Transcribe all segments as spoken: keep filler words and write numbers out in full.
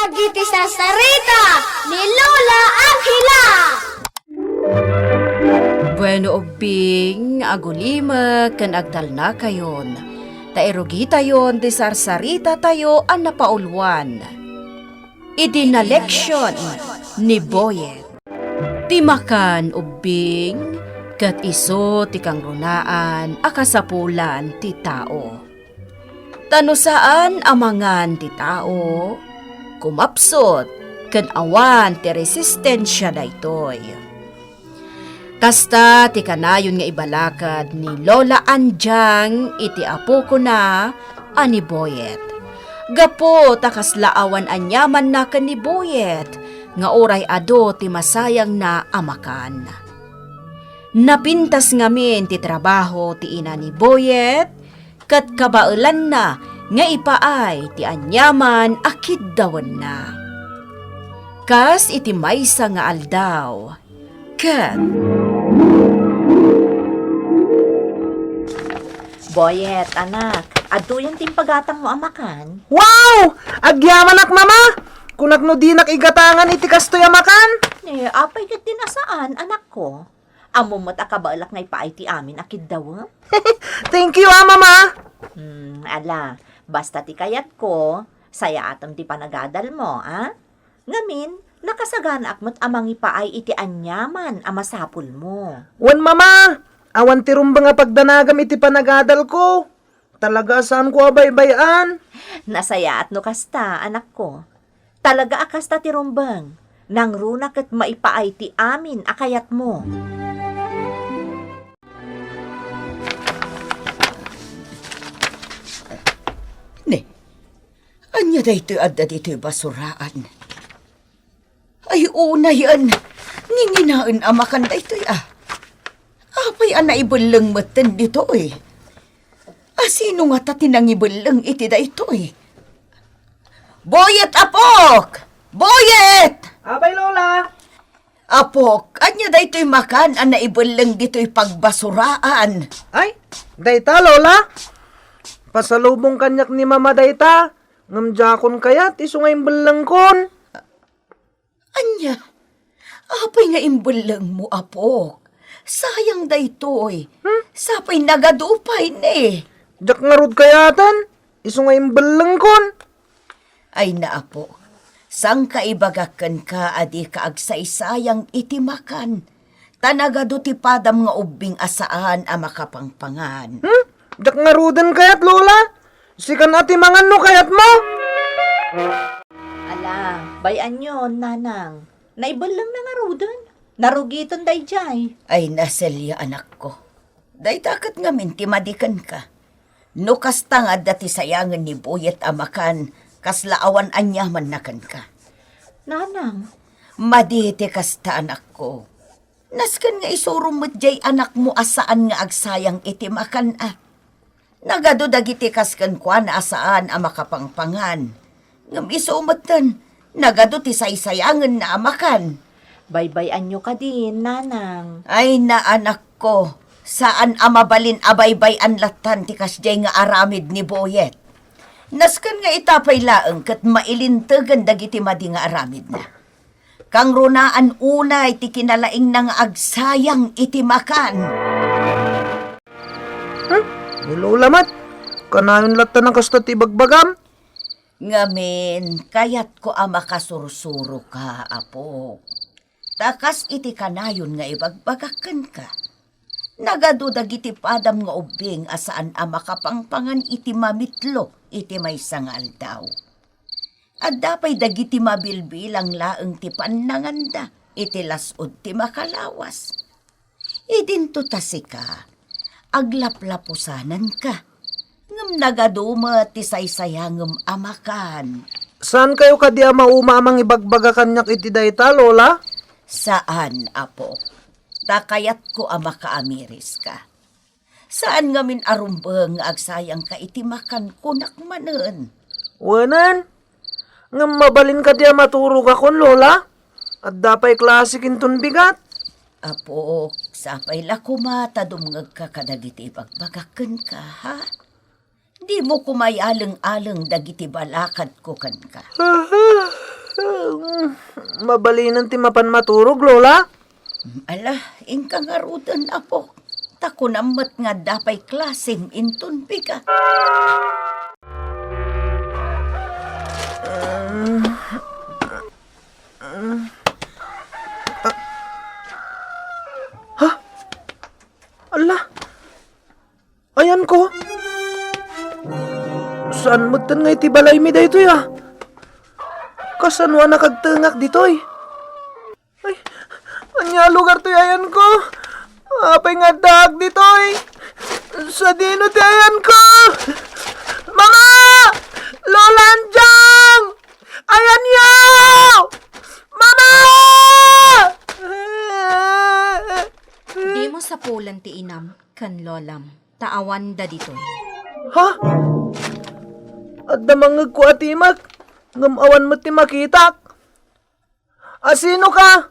Dagiti sarsarita ni Lola Angela. Bueno, ubbing, agulimek ken agtalnakayon, ta irugitayon ti sarsaritatayo a napauluan. Idi naleksion ni Boyet. Ti makan ubbing ket isu ti kangrunaan a kasapulan ti tao. Ta no saan a mangan ti tao, kumapsut ken awan ti resistensia daytoy. Kasta ti kanayon nga ibalakad ni Lola Anjang iti apokona a ni Boyet. Gapu ta kasla awan aniamanna ken ni Boyet nga uray adu ti masayangna a makan. Napintas ngamin ti trabaho ti ina ni Boyet ket kabaelanna nga ipaay ti aniaman a kiddawenna. Kas iti maysa nga aldaw, ket Boyet, anak, adtoyen ti impagatangmo a makan. Wow! Agyamanak, Mama! Kunak no dinak igatangan iti kastoy a makan? Eh, apay ket di nasaan, anakko? Ammom met a kabaelak nga ipaay ti amin a kiddawem. Thank you, ah, Mama! Hmm, ala, basta ti kayatko, sayaatem ti panagadalmo, a? Ngamin, nakasaganaak met a mangipaay iti aniaman a masapulmo. Wen, Mama, awan ti rumbeng a pagdanagam iti panagadalko. Talaga a saanko a baybay-an. Nasayaat no kasta, anakko. Talaga a kasta ti rumbeng. Nangruna ket maipaay ti amin a kayatmo. Ne, ania daytoy adda ditoy basuraan? Ay, unayen, nginginaen a makan daytoy, a. Apay a naibelleng metten ditoy? A, sino ngata ti nangibelleng iti daytoy? Boyet, apok! Boyet! Apay, Lola! Apok, ania daytoy makan a naibelleng ditoy pagbasuraan? Ay, dayta, Lola? Pasalubong kaniak ni Mama dayta. Ngem diakon kayat, isu nga imbellengkon. Ania? Apay nga imbellengmo, apok? Sayang daytoy. Hmm? Sapay nagadu pay ne. Diak ngarud kayaten, isu nga imbellengkon. Ay na, apok, sangka ibagak kenka a dika agsaysayang iti makan, ta nagadu ti padam nga ubbing a saan a makapangpangan. Hmm? Diak ngaruden kayat, Lola? Sikan a ti mangan no kayatmo? Ala, bay-anyon, nanang. Naibellengna ngaruden. Narugiten daydiay. Ay, Celia, anakko. Dayta ket ngamin ti madi kenka. No kasta nga adda ti sayangen ni Boyet a makan, kasla awan aniamanna kenka. Nanang. Madi ti kasta, anakko. Nasken nga isurom met diay anakmo a saan nga agsayang iti makan, a. Nagadu dagiti kas kenkuana a saan a makapangpangan. Ngem isu metten, nagadu ti saysayangenna a makan. Baybay-anyo kadi, nanang. Ay, anakko, saan a mabalin a baybay-an lattan ti kasdiay nga aramid ni Boyet. Nasken nga ita pay laeng ket mailintegen dagiti madi nga aramidna. Kangrunaan unay ti kinalaingna nga agsayang iti makan. Hmm? Ni Lola met, kanayon latta a kasta ti ibagbagam? Ngamin, kayatko a makasursuroka, apo. Ta kas iti kanayon nga ibagbagak kenka, nagadu dagiti padam nga ubbing a saan a makapangpangan iti mamitlo iti maysa nga aldaw. Adda pay dagiti mabilbilang laeng ti pannanganda iti las-ud ti makalawas. Idinto ta sika, aglaplapusananka, ngem nagadu met ti saysayangem a makan. Saankayo kadi a mauma a mangibagbaga kaniak iti dayta, Lola? Saan, apo. Ta kayatko a makaamiriska. Saan ngamin a rumbeng nga agsayangka iti makan, kunak manen. Wenen? Ngem mabalin kadi a maturogakon, Lola? Adda pay klasik inton bigat. Apo, sapay la koma ta dumngegka kadagiti ibagbagak kenka, ha? Dimo koma iyaleng-aleng dagiti balakadko kenka. Hmm, mabalinen ti mapan maturog, Lola? Ala, inka ngaruden, apok. Ta kunam met nga adda pay klasem inton pika. Ha? Ala? Ayanko? Saan metten nga iti balaymi daytoy, a? Kasano a nakagtengak ditoy? Ay, ania a lugar toy ayanko? Apay nga addaak ditoy? Sadino ti ayanko? Mama! Lola Anjang! Ayanyo! Mama! Dimo sapulen ti inam ken lolam, ta awanda ditoy. Ha? Adda mangngegko a timek, ngem awan met ti makitak. A, sino ka?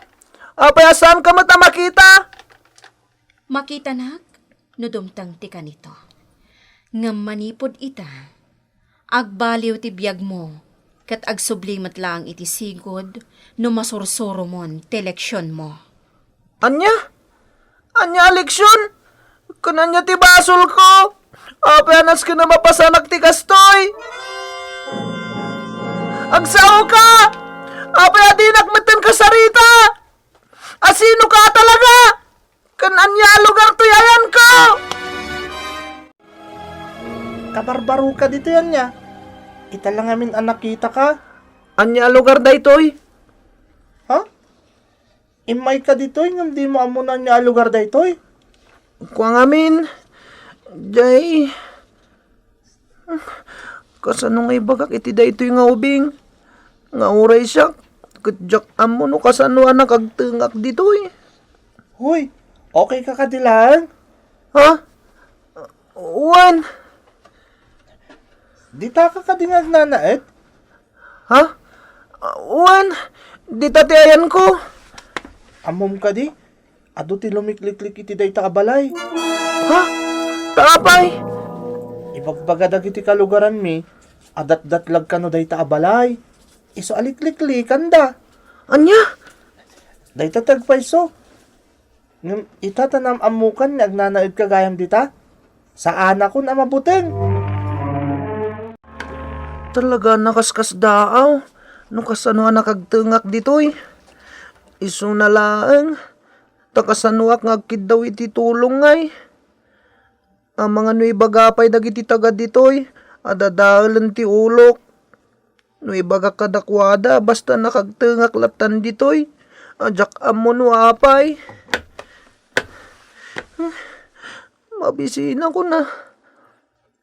Apay a saanka met a makita? Makitanak no dumteng ti kanito. Ngem manipud ita, agbaliw ti biagmo, ket agsubli met laeng iti sigud no masursuromon ti eleksionmo. Ania? Ania a leksion? Ken ania ti basolko? Apay a nasken a mapasanak ti kastoy? Agsaoka! Apay a dinak metten kasarita? A, sino ka talaga? Ken ania a lugar toy ayanko? Kabarbaroka ditoy, ania? Ita la ngamin a nakitaka. Ania a lugar daytoy? Ha? Immayka ditoy ngem dimo ammo no ania a lugar daytoy? Kua ngamin, jay, kasano nga ibagak iti daytoy nga ubing? Nga uray siak, ket diak ammo no kasano a nakagtengak ditoy. Hoy, okay ka kadi laeng? Ha? Wen. Dita ka kadi nga agnanaed? Ha? Wen, dita ti ayanko. Ammom kadi? Adu ti lumikliklik iti dayta a balay. Ha? Ta apay? Ibagbaga dagiti kalugaranmi a datdatlag kano dayta a balay. Isu a likliklikanda. Ania? Dayta ti agpayso. Ngem ita ta naam-ammokan nga agnanaedka gayam dita? Saanakon a mabuteng. Talaga nakaskasdaaw no kasano a nakagtengak ditoy. Isuna laeng, ta kasanoak nga agkiddaw iti tulong ngay. Amangan no ibaga pay dagiti taga ditoy a dadaelen ti ulok. No ibagak kadakuada, basta nakagtengak lattan ditoy, a diak ammo no apay. Mabisinakon a.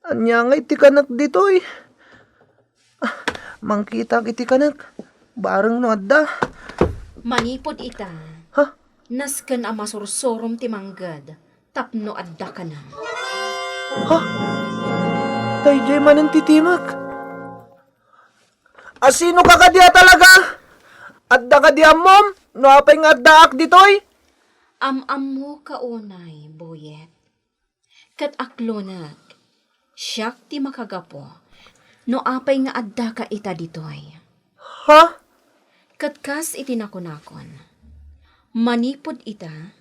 Ania ngay ti kanek ditoy? Ah, mangkitak iti kanek. Bareng no adda. Manipud ita, ha? Nasken a masursurom ti mangged tapno adda kanem. Ha? Daydiay manen ti timek. A, sino ka kadi a talaga? Adda kadi ammom no apay nga addaak ditoy? Am-ammoka unay, Boyet. Ket aklonek, siak ti makagapu no apay nga addaka ita ditoy. Ha? Ket kas iti nakunakon, manipud ita,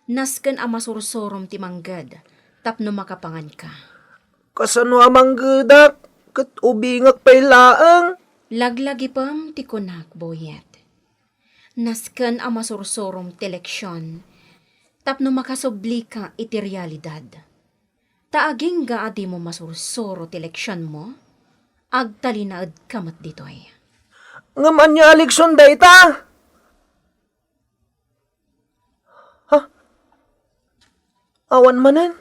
nasken a masursurom ti mangged tapno makapanganka. Kasano a manggedak ket ubingak pay laeng? Laglagipem ti kunak, Boyet. Nasken a masursurom ti leksion tapno makasublika iti realidad. Ta agingga a dimo masursuro ti leksionmo, agtalinaedka met ditoy. Ngem ania a leksion dayta? Ha? Awan manen?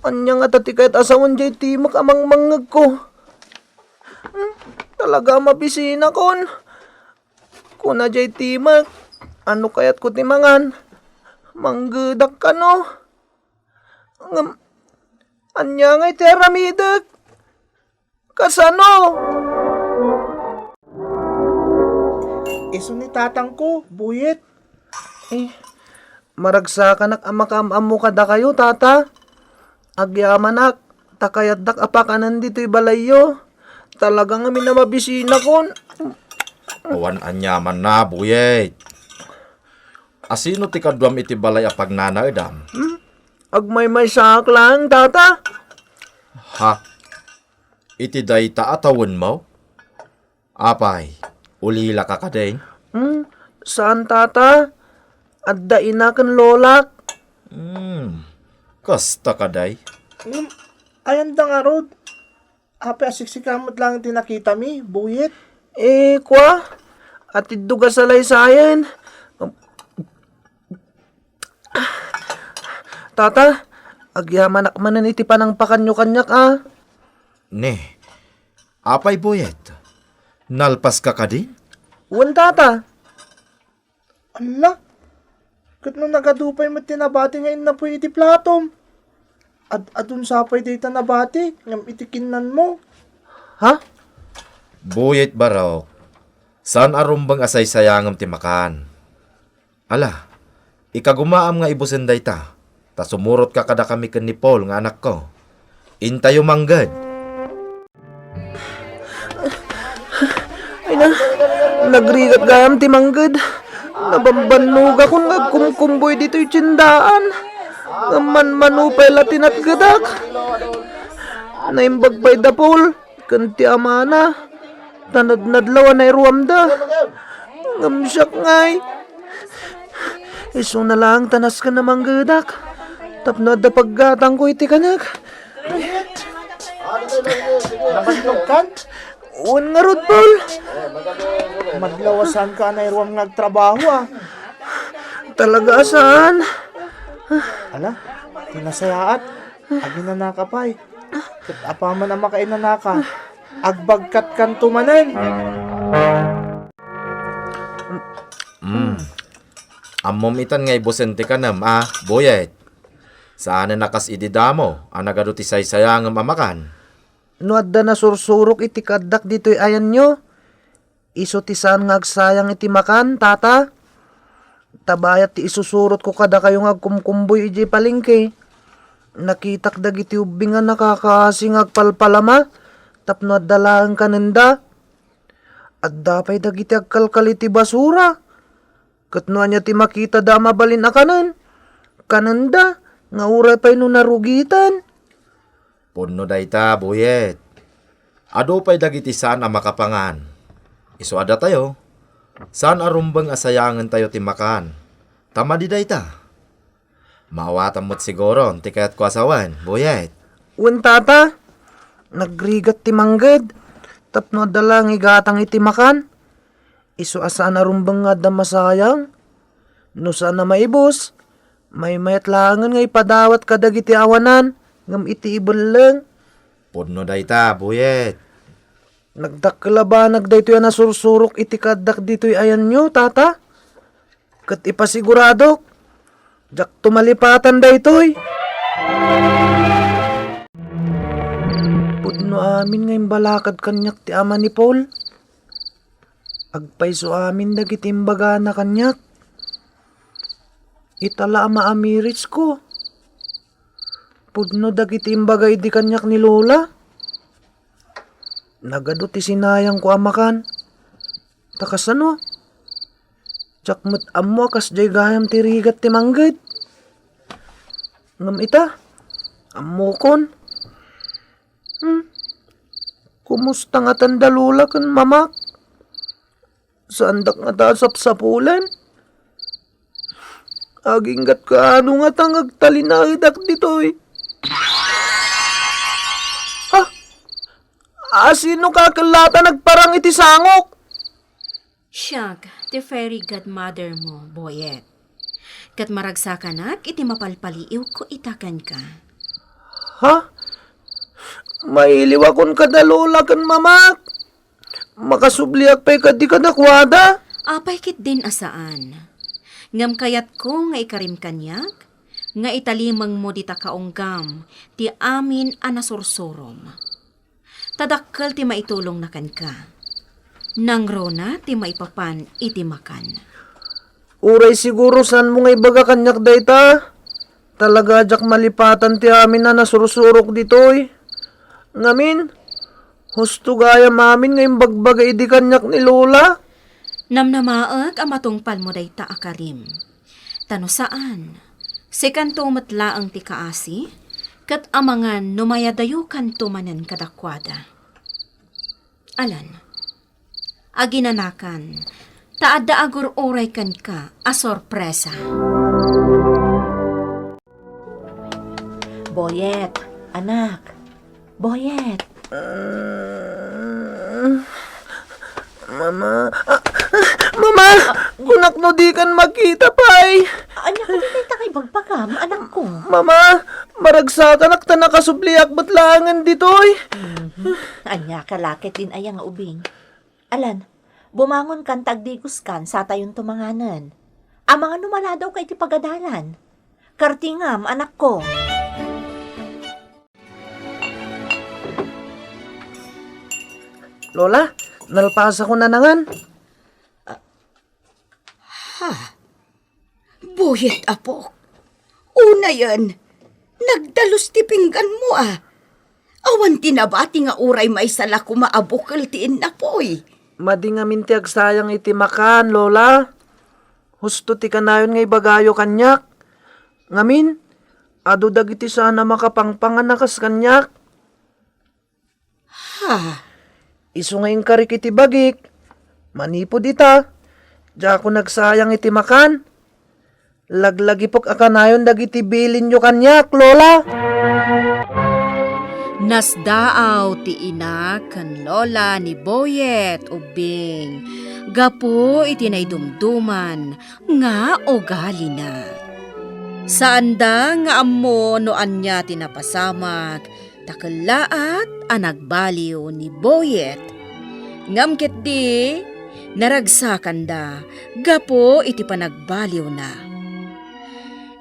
Ania ngata ti kayat a sawen jay timek a mangmangngegko? Hmm, talaga a mabisinakon. Kuna jay timek, ano kayatko ti mangan? Manggedak kano? Ngem, ania ngay ti aramidek? Kasano? Isu ni tatangko, Boyet. Eh, maragsakanak a makaam-ammo kadakayo, tata. Agyamanak, ta kayatdak a pakanen ditoy balayyo. Talaga ngamin a mabisinakon. Awan aniamanna, Buyet. Asino ti kaduam iti balay a pagnanaedam? Hmm? Agmaymaysaak laeng, Tata. Ha? Iti dayta a tawenmo? Apay, ulilaka kadin? Hmm, saan, Tata. Adda ina ken lolak. Hmm, kasta kadi? Hmm, ayanda ngarud. Apay a siksika met laeng ti nakitami, Buyet? Eh, kua, atiddog a salaysayen. Tata, agyamanak manen iti panangpakanyo kaniak, a. Ne, apay, Buyet? Nalpaska kadi? Wen, Tata. Ala, ket no nagadu pay met ti nabati nga innapuy iti platom? Ad-adun sa pay dayta nabati ngem iti kinnanmo? Ha? Buyet, Barok, saan a rumbeng a saysayangem ti makan. Ala, ikagumaam nga ibusen dayta, ta sumurotka kadakami ken ni Paul nga anakko. Intayo mangged. Ay na, nagrigat gayam ti mangged. Nabambannogakon nga agkumkumboy ditoy tiendaan. Ngem manmano pay la ti natgedak. Naimbag pay da Paul ken ti amana. Ta nadnadlaw a nairuamda. Ngem siak ngay, isuna laeng ta nasken a manggedak tapno adda paggatangko iti kanek. Nabannogkan? Wen ngarud, Paul. Madlaw a saanka a nairuam nga agtrabaho, a. Talaga a saan. Ala, ti nasayaat, aginanaka pay. Ket apaman a makainanaka, agbagkatkanto manen. Mm. Ammom itan nga ibusen ti kanem, a, Buyet. Saanen a kas idi damo a nagadu ti saysayangem a makan. No adda nasursurok iti kaaddak ditoy ayanyo, isu ti saan nga agsayang iti makan, Tata. Ta bayat ti isusurotko kadakayo nga agkumkumboy idiay palengke, nakitak dagiti ubbing a nakakaasi nga agpalpalama tapno adda laeng kanenda. Adda pay dagiti agkalkal iti basura. Ket no ania ti makitada a mabalin a kanen, kanenda nga uray pay no narugiten. Pudno dayta, Buyet. Adu pay dagiti saan a makapangan. Isu a datayo, saan a rumbeng a sayangentayo ti makan. Ta madi dayta. Maawatam met siguro ti kayatko a sawen, Buyet. Wen, Tata. Nagrigat ti mangged tapno adda laeng igatang iti makan. Isu a saan a rumbeng nga adda masayang. No saan a maibus, maymayat laengen nga ipadawat kadagiti awanan ngem iti ibelleng. Pudno dayta, Buyet. Nagdakkel a banag daytoy a nasursurok iti kaaddak ditoy ayanyo, Tata. Ket ipasiguradok, diakto malipatan daytoy. Pudno amin nga imbalakad kaniak ti ama ni Paul. Agpayso amin dagiti imbagana kaniak. Ita la a maamiritsko. Pudno dagiti imbaga idi kaniak ni Lola. Nagadu ti sinayangko a makan. Ta kasano? Diak met ammo a kasdiay gayam ti rigat ti mangged. Ngem ita, ammokon. Hmm. Kumusta ngatan da Lola ken Mamak? Saandak ngata a sapsapulen? Aginggat kaano ngata nga agtalinaedak ditoy? Ah! Asino ka ket la ta nagparang iti sangok? Siak, ti fairy godmother mo, Boyet. Ket maragsakanak iti mapalpaliiwko ita kenka. Ha? Mailiwakon kada Lola ken Mamak? Makasubliak pay kadi kadakuada? Apay ketdin a saan. Ngem kayatko nga ikarim kaniak, nga italimengmo dita kaunggam ti amin a nasursurom. Ta dakkel ti maitulongna kenka. Nangruna ti maipapan iti makan. Uray siguro saanmo nga ibaga kaniak dayta. Talaga a diak malipatan ti amin a nasursurok ditoy. Ngamin, Husto gayam amin nga imbagbaga idi kaniak ni Lola. Namnamaek a matungpalmo dayta a Karim. Ta no saan, sikanto met laeng ti kaasi, ket amangan no mayadayokanto manen kadakuada. Alan, aginanakan, ta adda agur-uray kenka a sorpresa. Boyet, anak. Boyet. Ah, Mama. Ah, ah, Mama! Kunak no dikan makita pay. Ania kadi dayta nga ibagbagam, anakko? Mama, maragsakanak ta nakasubliak met laengen ditoy. Mhm. Ania ka la ket din aya nga ubing? Alan, bumangonkan ta agdigoskan satayonto manganen. Amangan no maladawka iti pagadalan. Kartingam, anakko. Lola, nalpasakon a nangan. Ha? Boyet, apok. Unayen, nagdalus ti pingganmo, a. Awan ti nabati nga uray maysa la koma a bukel ti innapoy. Madi ngamin ti agsayang iti makan, Lola. Husto ti kanayon nga ibagayo kaniak. Ngamin, adu dagiti saan a makapangpangan a kas kaniak. Ha? Isu nga inkarik iti bagik. Manipud ita, diakon agsayang iti makan. Laglagipek a kanayon dagiti bilinyo kaniak, Lola. Nasdaaw ti ina ken lola ni Boyet Ubbing gapu iti naidumduman nga ugalina. Saanda nga ammo no ania ti napasamak ta kellaat a nagbaliw ni Boyet. Ngem ketdi, naragsakanda gapu iti panagbaliwna.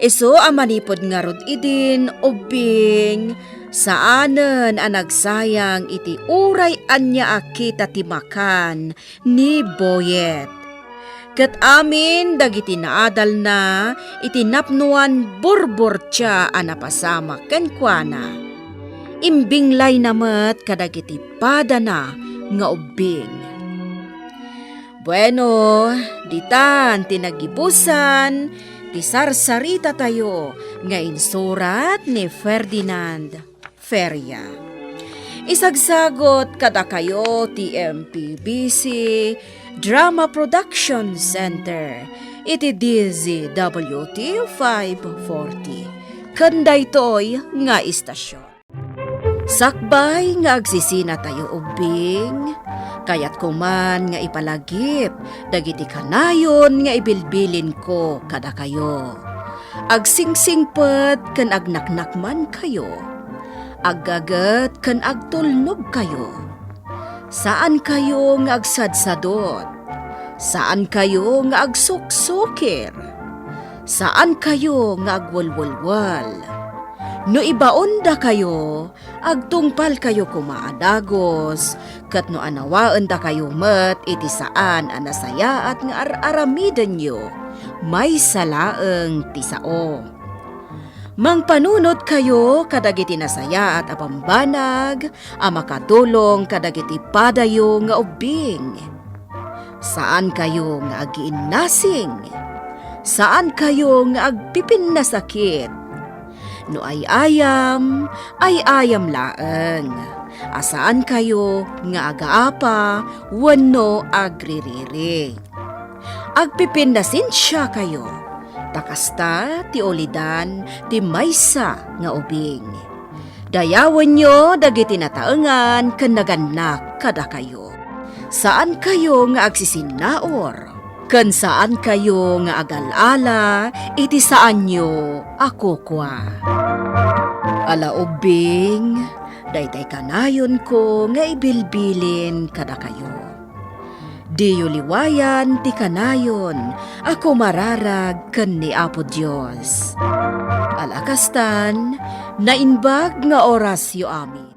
Isu a manipud ngarud idin ubbing, saanen a nagsayang iti uray ania a kita ti makan ni Boyet. Ket amin dagiti naadalna iti napnoan burburtia a napasamak kenkuana. Imbinglayna met kadagiti padana nga ubbing. Bueno, ditan ti nagibusan ti sarsaritatayo nga insurat ni Ferdinand Feria. Isagsagut kadakayo ti M P B C Drama Production Center iti D Z W T five forty ken daytoy nga istasyon. Sakbay nga agsisinatayo ubbing, kayatko man nga ipalagip dagiti kanayon nga ibilbilinko kadakayo. Agsingsingpet ken agnaknakmankayo. Aggaget ken agtulnogkayo. Saankayo nga agsadsadot. Saankayo nga agsuksukir. Saankayo nga agwelwelwel. No ibaondakayo, agtungpalkayo koma a dagus, ket no anawaendakayo met iti saan a nasayaat nga ar-aramidenyo, maysa laeng ti sao. Mangpanunotkayo kadagiti nasayaat a bambanag a makatulong kadagiti padayo nga ubbing. Saankayo nga agiinnasing. Saankayo nga agpipinnasakit. No ay-ayam, ay-ayam laeng. A saankayo nga agaapa wenno agririri. Agpipinnasensiakayo, ta kasta ti ulidan ti maysa nga ubing. Dayawenyo dagiti nataengan ken nagannak kadakayo. Saankayo nga agsisinnaur, ken saankayo nga agal-ala iti saanyo a kukua. Ala ubbing, daytay kanayonko nga ibilbilin kadakayo. Diyo liwayan ti kanayon a kumararag ken ni Apo Dios. Ala kastan, naimbag nga orasyo amin.